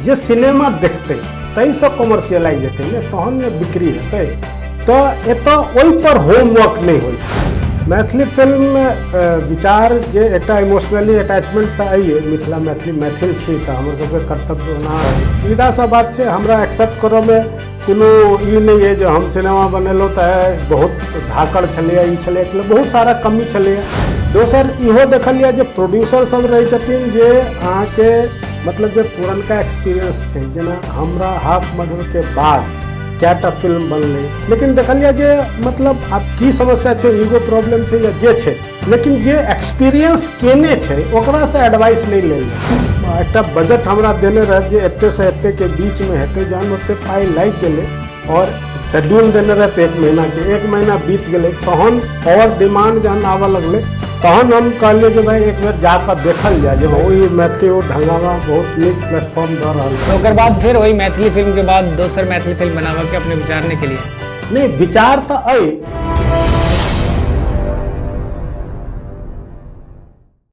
जे सिनेमा देखतै ताहिसँ कॉमर्शियलाइज हेतै ने, तहन ने बिक्री हेतै। तऽ एतऽ ओहिपर होमवर्क नहि होइ छै। मैथिली फिल्म विचार जे एकटा इमोशनली अटैचमेंट तऽ अइ, मिथिला मैथिली मैथिल छी तऽ हमर सबके कर्तव्य ओना सीधा सा बात छै। हमरा एक्सेप्ट करऽमे कोनो ई नहि अइ जे हम सिनेमा बनेलहुँ तऽ बहुत धाकड़ छलैए, ई छलैए छलै, बहुत सारा कमी छलैए। दोसर इहो देखलियै जे प्रोड्यूसर सब रहै छथिन जे अहाँके मतलब जे पुरनका एक्सपीरियंस छै, जेना हमरा हाफ मर्डरके बाद कएटा फिल्म बनलै, लेकिन देखलियै जे मतलब आब की समस्या छै, ईगो प्रॉब्लम छै या जे छै, लेकिन जे एक्सपीरियंस केने छै ओकरासँ एडवाइस नहि लेल जाइ। एकटा बजट हमरा देने रहत जे एतेसँ एतेके बीचमे हेतै, जहन ओते पाइ लागि गेलै आओर शेड्यूल देने रहत 1 महीनाके, 1 महीना बीत गेलै, तहन आओर डिमांड जहन आबऽ लगलै तहन हम कहलियै जे भाइ एक बेर जाकऽ देखल जाय जे ई मैथिली ओ ढंगामा बहुत नीक प्लेटफॉर्म दऽ रहल छै। ओकर बाद फेर ओहि मैथिली फिल्म के बाद दोसर मैथिली फिल्म बनाबऽ के अपने विचार नहि केलियै? नहि, विचार तऽ अइ।